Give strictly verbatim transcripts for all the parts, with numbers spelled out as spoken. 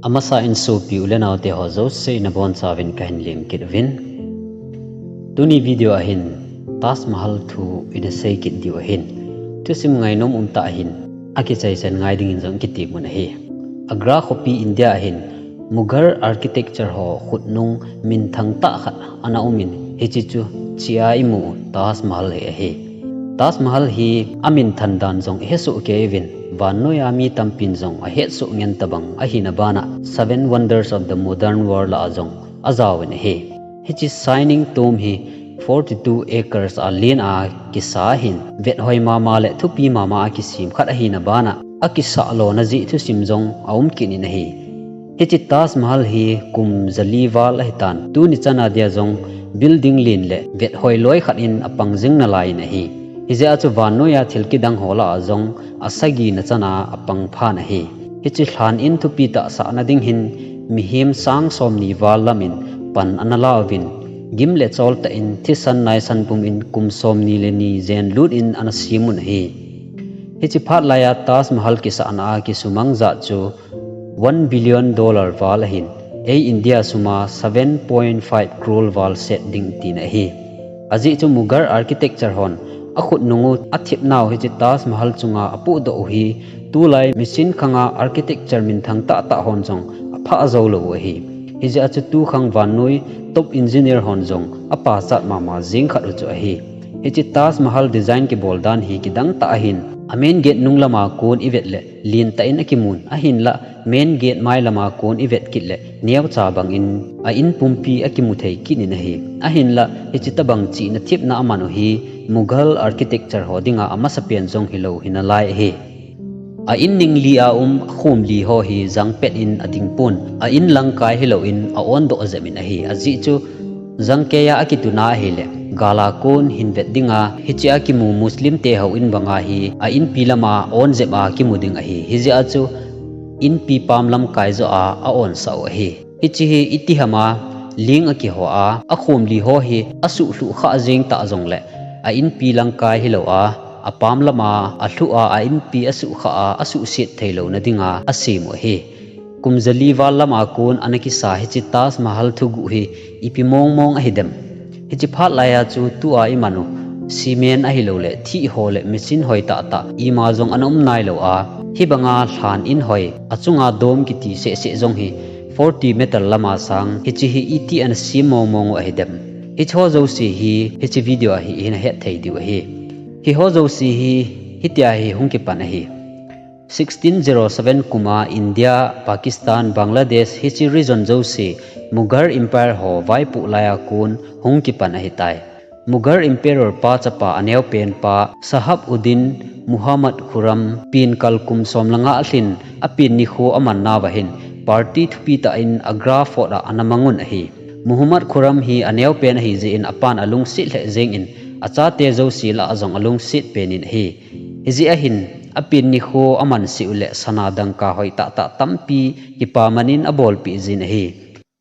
Amasa in sopi u le naote ho jouse nabonchauvin kahin lem kit uvin. Tuni video a hin Taj Mahal thu ina sei kit diu ahin. Thusim ngainom umtah ahin, akichaisan ngai dingin jong kiti mun ahi. Agra khopi India a hin Mughal architecture ho khutnung minthang tah khat ana umin, hiche chu chea imu Taj Mahal hi ahi. Taj Mahal hi aminthan dan jong ihesoh kei uvin, vannoiya mi tampin jong ahetsoh ngen tobang ahina bana Seven Wonders of the Modern World a jong ajaovin ahi. Hiche Shining Tomb hi forty-two acres a len a kisa ahin, vethoi mama le thupi mama a kisem khat ahina bana akisah lona jeh thusim jong aum kit in ahi. Hiche Taj Mahal hi kum jali val ahitan, tuni chana dia jong building len le vethoi loi khat in apang jing nalai in ahi. Hijeh a chu vannoiya thil kidang ho lah a jong asagina chana apang phan ahi. Hiche lhan in thupi tah sahna ding hin mihem sang somni val lam in pan ana la uvin, gim le chol tah in thisan naisan pum in kum somni le ni jen lut in ana sem un ahi. Hiche phat laiya Taj Mahal kisahna a kisumang jat chu one billion dollar val ahin, ei India suma seven point five crore val set ding tina ahi. Ajeh chu Mughal architecture hon akhutnung u athepnau hiche Taj Mahal chunga apohdoh u hi tulai machine khanga architecture minthang tahtah hon jong aphah joulou u ahi. Hijeh a chu tukhang vannoi top engineer hon jong apachat mama jeng khat u chu ahi. Hiche Taj Mahal design kibol dan hi kidang tah ahin, a main gate nung lama kon ivet le lentah in akimun, ahinlah main gate mai lama kon ivet kit le neocha bangin a in pumpi akimu thei kit in ahi. Ahinlah hiche tobang chihna thepna aman u hi Mughal architecture ho dinga amasapen jong hilou hinalai ahi. A in ning li a um akhom li ho hi jangpet in adingpon, a in langkai hilouvin a-ondoh jep in ahi. Ajeh chu jangkeiya akituna ahile, gal a kon hinvet dinga hichea kimu Muslim te houin banga hi a inpi lama on jep a kimu ding ahi. Hijeh a chu inpi pam lamkai joh a a-onsah u ahi. Hiche hi iti hama ling akiho a, akhom li ho hi asuhlhuh khah jeng tah jongle, a inpi langkai hilou a, apam lama alhuh a, a inpi asuhkhah a asuhset theilouna dinga asem u ahi. Kum jali val lama kon ana kisa hiche Taj Mahal thuguh hi ipi mongmong ahidem? Hiche phat laiya chu tua iman u cement ahiloule thih ho le machine hoi tahtah ima jong ana um nailou a, hibanga lhan in hoi, achunga dome kiti sehseh jong hi forty meter lama sang, hiche hi iti ana sem mongmong u ahidem? Hicheho jouse hi hiche video a hi ihin het thei diu ahi. Hiho jouse hi hitia hi hung kipan ahi. Sixteen zero seven kuma India, Pakistan, Bangladesh hiche region jouse Mughal Empire ho vaipoh laiya kon hung kipan ahitai. Mughal Emperor pa chapa aneopen pa Shahab Uddin Muhammad Khurram pen kal kum som le nga alhin, apen nikho amannauva hin party thupi tah in Agra Fort a ana mangun ahi. Muhammad Khurram hi aneopen ahijeh in apan alungset lheh jengin achate jouse lah a jong alungset penin ahi. Hijeh a hin apen nikho amansah u le sana dangka hoi tahtah tampi kipaman in abolpeh jin ahi.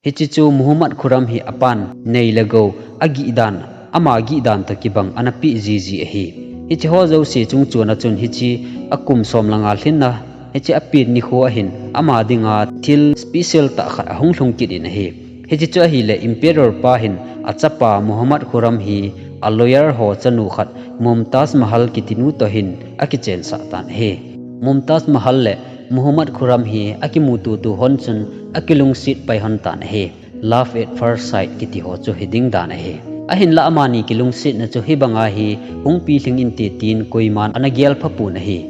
Hiche chu Muhammad Khurram hi apan nei le gou agih dan, ama gih dan toh kibang ana peh jiji ahi. Hicheho jouse chungchona chun hiche akum som le nga lhinna, hiche apen nikho a hin ama dinga thil special tah khat ahung lhung kit in ahi. Hiche chu ahile Emperor pa hin achapa Muhammad Khurram hi a lawyer ho chanu khat Mumtaz Mahal kitinu toh hin akichensah tan ahi. Mumtaz Mahal le Muhammad Khurram hi akimututu hon chun akilungset pai hon tan ahi. Love at first sight kiti ho chu hiding dan ahi. Ahinlah amani kilungsetna chu hibanga hi hung pilhing inte tin koiman ana gelphapon ahi.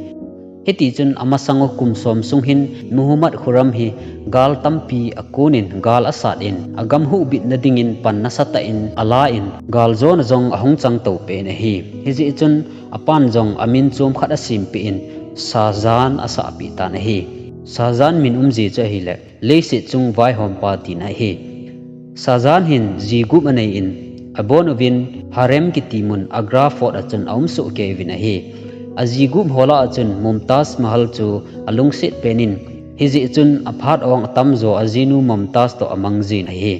Hitichun amasang u kum som sung hin Muhammad Khurram hi gal tampi akonin, gal asat in, agam huhbitna dingin pan nasatah in ala in, galjona jong ahung changtou pen ahi. Hijeh chun apan jong amin chom khat asempeh in Shah Jahan asahpeh tan ahi. Shah Jahan min umji chu ahile leiset chung vaihompa tina ahi. Shah Jahan hin ji gup anei in, abon uvin harem kiti mun Agra Fort a chun aumsoh kei uvin ahi. Aji gup ho lah a chun Mumtaz Mahal chu alungset penin, hijeh chun aphat ong atamjo ajinu Mumtaz toh amangjin ahi.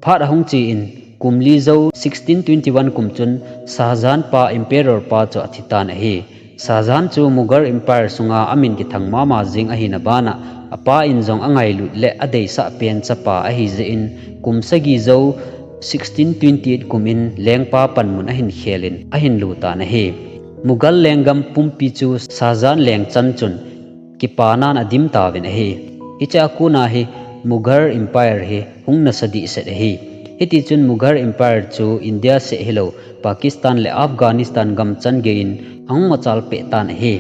Phat ahung che in kum li jou sixteen twenty-one kum chun Shah Jahan pa Emperor pa chu athitan ahi. Shah Jahan chu Mughal Empire sunga amin kithang mama jeng ahina bana Apa in jong angailut le adeisah pen chapa ahi jeh in kum sagi jou sixteen twenty-eight kum in lengpa panmun ahin khel in ahin lu tan ahi. Mughal lenggam pumpi chu Shah Jahan leng chan chun kipanan adim tauvin ahi. Hiche a kona hi Mughal Empire hi hung nasa dehset ahi. Hitichun Mughal Empire chu India seh hilou, Pakistan le Afghanistan gam chan gei in ahung machal peh tan ahi.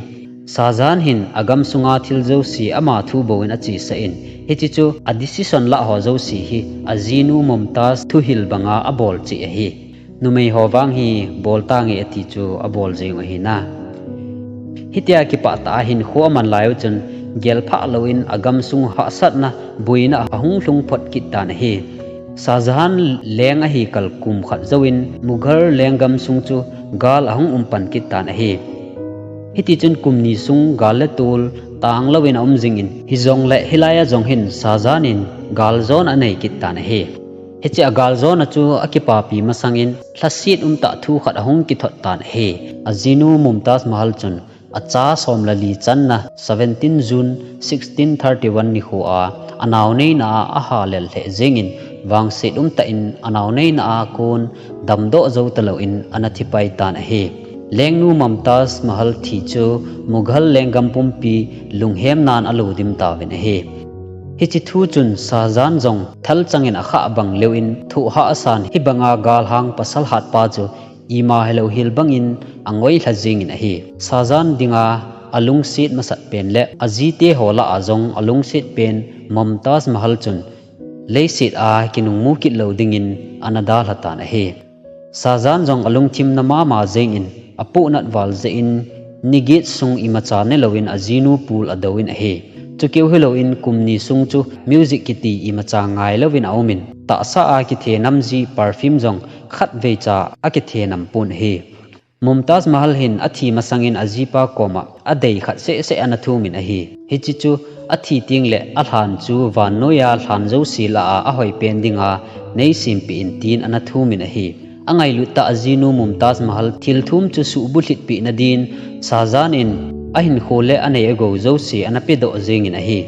Shah Jahan hin agam sunga thil jouse ama thu bou in achesah in, hiche chu a decision lah ho jouse hi ajinu Mumtaz thuhil banga abol cheh ahi. Numei ho vang hi bol tange ati chu abol jeng u ahi na. Hitia kipah tah a hinkho aman lai u chun, gelphah lou in agam sung hahsatna, boina ahung lhung phot kit tan ahi. Shah Jahan leng ahi kal kum khat jouvin Mughal lenggam sung chu gal ahung um pan kit tan ahi. Hitichun kum ni sung gal le tol tang lou in aum jing in, hijongle hilai a jong hin Shah Jahan in gal jon anei kit tan ahi. Hiche a gal jona chu akipapi masang in lhaset umtah thu khat ahung kithot tan ahi. Ajinu Mumtaz Mahal chun acha som le li channa seventeen June sixteen thirty-one nikho a anao neina a ahalel lheh jeng in, vangset umtah in anao neina a kon damdoh jou talou in ana thipai tan ahi. Lengnu Mumtaz Mahal thi chu Mughal lenggam pumpi lunghemnan alo dim tauvin ahi. Hiche thu chun Shah Jahan jong thalchang in akhah bang leu in thohhah asan, hibanga galhang pasal hatpa chu ima hilou hel bang in angoi lha jeng in ahi. Shah Jahan dinga alungset masat pen le ajite ho lah a jong alungset pen Mumtaz Mahal chun leiset a kinungmu kit lou ding in ana dalha tan ahi. Shah Jahan jong alungthim na mama jeng in, apohnat val jeh in, ni get sung imacha nelou in ajinu pul adou in ahi. Chukeu hilou in kum ni sung chu music kiti imacha ngai lou in aum in, tahsa a kithenam ji perfume jong khatvei cha akithenam pon ahi. Mumtaz Mahal hin athi masang in ajipa koma adei khat seh seh ana thum in ahi. Hiche chu athi teng le alhan chu vannoiya lhan jouse lah a ahoi pen dinga nei sempeh in tin ana thum in ahi. Angailut tah ajinu Mumtaz Mahal thil thum chu suhbulhit peh na din Shah Jahan in ahinkho le anei agou jouse ana pedoh jeng in ahi.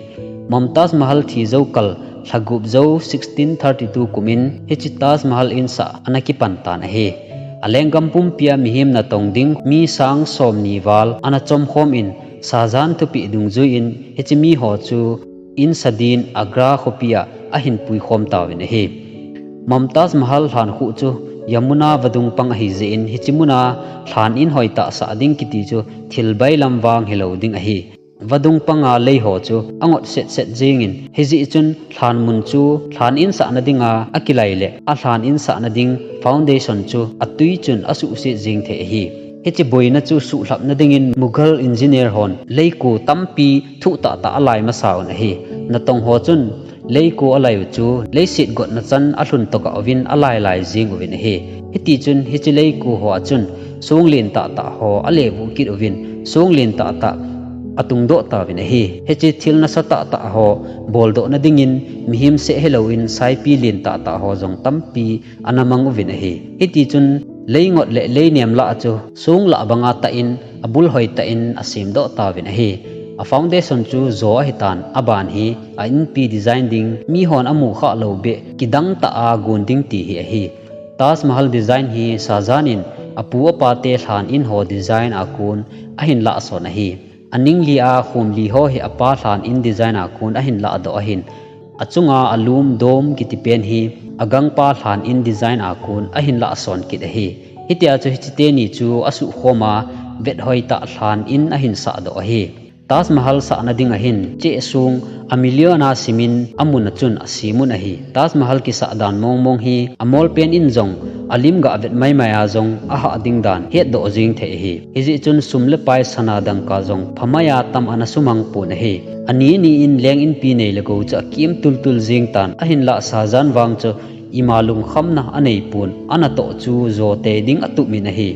Mumtaz Mahal thi jou kal lha gup jou sixteen thirty-two kum in hiche Taj Mahal in sah ana kipan tan ahi. Alenggam pumpi a mihem natong ding mi sang som ni val ana chomkhom in Shah Jahan thupeh dungjui in hiche mi ho chu in sa din Agra khopi a ahin puikhom tauvin ahi. Mumtaz Mahal lhan khu chu Yamuna vadung pang ahi jeh in hiche muna lhan in hoitah sah ding kiti chu thil bailam vang hilou ding ahi. Vadung panga lei ho chu angot set set jeng in, hijeh chun lhan mun chu lhan in sahna dinga akilai le alhan in sahna ding foundation chu atui chun asuhset jeng thei ahi. Hiche boina chu suhlhap na dingin Mughal engineer hon leiko tampi thuh tahtah alai masa un ahi. Natong ho chun leiko alai u chu leiset gotna chan alhun toh kah uvin alai lai jeng uvin ahi. Hitichun hiche leiko ho a chun song len tahtah ho alevuh kit uvin song len tahtah atungdoh tauvin ahi. Hiche thil nasa tahtah ho boldoh na dingin mihem seh hilou in saipi len tahtah ho jong tampi ana mang uvin ahi. Hitichun leingot le leinem lah a chu song lah banga tah in abul hoitah in asemdoh tauvin ahi. A foundation chu jo ahitan aban hi a inpi design ding mihon amu khah lou beh kidang tah a gon ding ti hi ahi. Taj Mahal design hi Shah Jahan in apu apa te lhan in ho design a kon ahin lahson ahi. Aning li a khum li ho hi apa lhan in design a kon ahin lahdoh ahin. Achunga alum dome kiti pen hi agangpa lhan in design a kon ahin lahson kit ahi. Hitia chu hiche teni chu asuhkhom a vet hoitah lhan in ahin sahdoh ahi. Taj Mahal sahna ding ahin cheh song a million a simin amun a chun asem un ahi. Taj Mahal kisah dan mong mong hi amol pen in jong alim gah vet mai mai a jong ahah ding dan hetdoh jeng thei ahi. Hijeh chun sum le pai sana dangka jong phamai a tam ana sumang pon ahi. Ani ni in leng inpi nei le gou chu akim tul tul jeng tan ahinlah Shah Jahan vang chu ima lungkhamna anei pon, anatoh chu jo tei ding atup min ahi.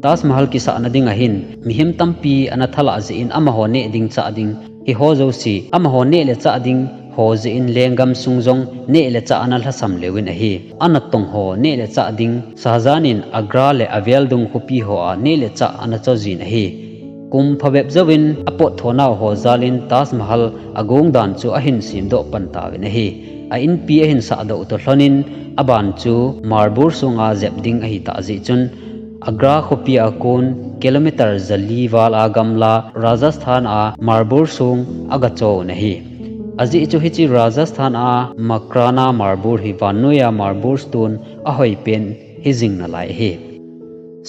Taj Mahal kisahna ding ahin mihem tampi ana thalah jeh in amaho neh ding chah ding hiho jouse amaho neh le chah ding ho jeh in lenggam sung jong neh le chah ana lhasam leuvin ahi. Anatong ho neh le chah ding Shah Jahan in Agra le avel dung khopi ho a neh le chah ana cho jin ahi. Kum phabep jouvin apot thonau ho jalin Taj Mahal agong dan chu ahin semdoh pan tauvin ahi. A inpi ahin sahdoh toh lhonin aban chu marble sunga jep ding ahitah jeh chun Agra khopi a kon kilometer jali val a gamla Rajasthan a marble sung agacho un ahi. Ajeh chu hiche Rajasthan a Makrana marble hi vannoiya marble stone ahoipen hijing nalai ahi.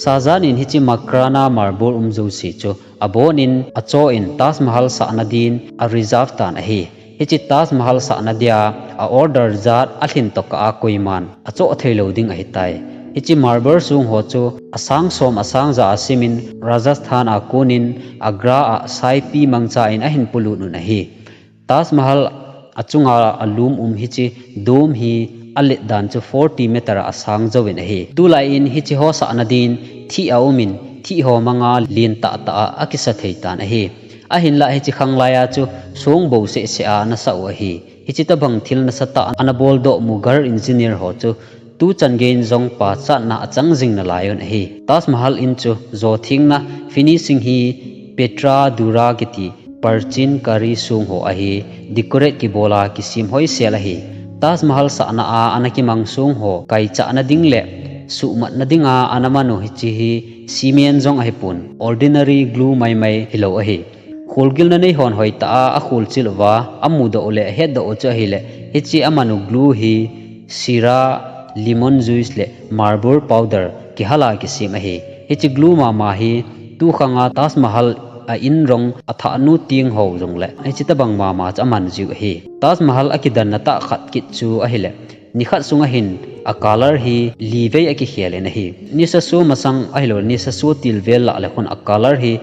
Shah Jahan in hiche Makrana marble um jouse chu abonin achoh in Taj Mahal sahna din areserve tan ahi. Hiche Taj Mahal sahna dia a order jat alhin tokah a koiman achoh theilou ding ahitai. Hiche marble sung ho chu asang som asang ja a semin Rajasthan a konin Agra a saipi mangcha in ahin polut un ahi. Taj Mahal achunga alum um hiche dome hi alet dan chu forty meter a asang jouvin ahi. Tulai in hiche ho sahna din thih aumin, thih ho manga lentah tah a akisa thei tan ahi. Ahinlah hiche khanglai a chu song bou sehseh a anasah u ahi. Hiche tobang thil nasatah a anaboldoh Mughal engineer ho chu tuchan geiyin jong pachatna achang jing nalai un ahi. Taj Mahal in chu jothengna finishing hi Petra Dura kiti parchin kari sung ho ahi decorate kibola kisem hoisel ahi. Taj Mahal sahna a anakimang sung ho kaichahna ding le suhmatna dinga anaman u hiche hi cement jong ahipon ordinary glue maimai hilou ahi. Kholgilna neihon hoitah a akholchil uva amudoh u le ahetdoh u chu ahile hiche amanu glue hi sira, lemon juice le marble powder kihal a kisem ahi. Hiche glue mama hi tukhanga Taj Mahal a in rong athahnu teng ho jongle hiche tobang mama chu aman jiu ahi. Taj Mahal akidanna tah khat kit chu ahile nikhat sunga hin a color hi livei akikhel in ahi. Nisaso masang ahilou nisaso tilvel lah le khun a color hi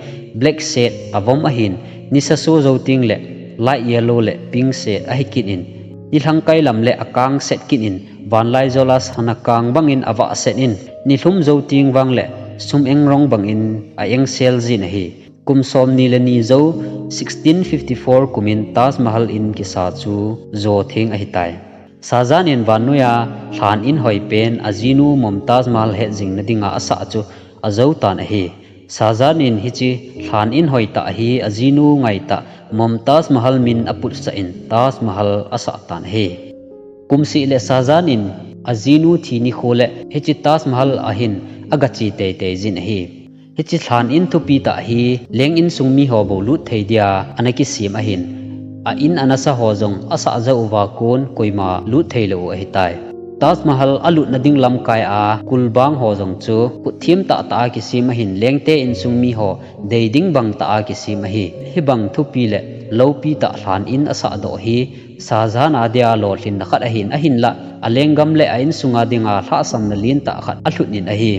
black shade avom ahin nisaso jou tengle light yellow le pink shade ahi kit in nilhangkai lam le akang set kit in vanlaijol a sana kang bangin avah set in nilhum jou teng vangle sum-eng rong bangin a-engsel jin ahi. Kum somni le ni jou sixteen fifty-four kumin Taj Mahal in kisa chu jotheng ahitai. Shah Jahan in vannoiya lhan in hoipen ajinu Mumtaz Mahal hetjingna dinga asah chu ajou tan ahi. Shah Jahan in hiche lhan in hoitah hi ajinu ngaitah Mumtaz Mahal min aputsah in Taj Mahal asah tan ahi. Kumseh le Shah Jahan in ajinu thi nikho le hiche Taj Mahal a hin agache teitei jin ahi. Hiche lhan in thupi tah hi leng insung miho bou lut thei dia anakisem ahin, a in anasa ho jong asah jou uva kon koima lut theilou u ahitai. Taj Mahal alutna ding lamkai a kulbang ho jong chu khutthem tahtah a kisem ahin lengte insung miho dei ding bangtah a kisem ahi. Hibang thupi le loupi tah lhan in asahdoh hi Shah Jahan a dia lolhinna khat ahin, ahinlah alenggam le a insunga dinga lhahsamna lentah khat alhut in ahi.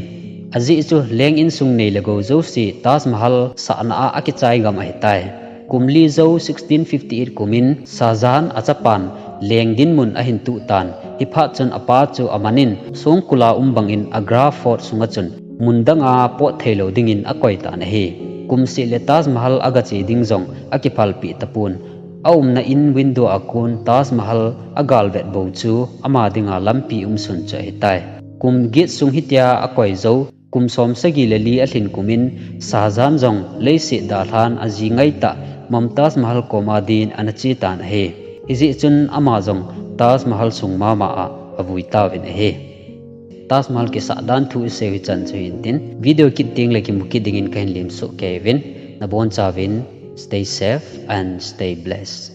Ajeh chu leng insung nei le gou jouse Taj Mahal sahna a akichai gam ahitai. Kum li jou sixteen fifty-eight kumin Shah Jahan achapan leng dinmun ahin tuh tan. Hiphat chun apa chu amanin songkul a um bangin Agra Fort sunga chun mun danga pot theilou dingin akoi tan ahi. Kumseh le Taj Mahal agache ding jong akiphalpeh tapon. Aumna in window a kon Taj Mahal agalvet bou chu ama dinga lampi umsun chu ahitai. Kum get sung hitia akoi jou, kum somsagi le li alhin kumin Shah Jahan jong leiset dalhan aji ngaitah Mumtaz Mahal koma din anache tan ahi. Hijeh chun ama jong Taj Mahal sung mama a avui tauvin ahi. Taj Mahal kisah dan thu iseiu hichan chu hintin, video kit tengle kimu kit dingin kahin lemsoh keiuvin, nabonchauvin stay safe and stay blessed.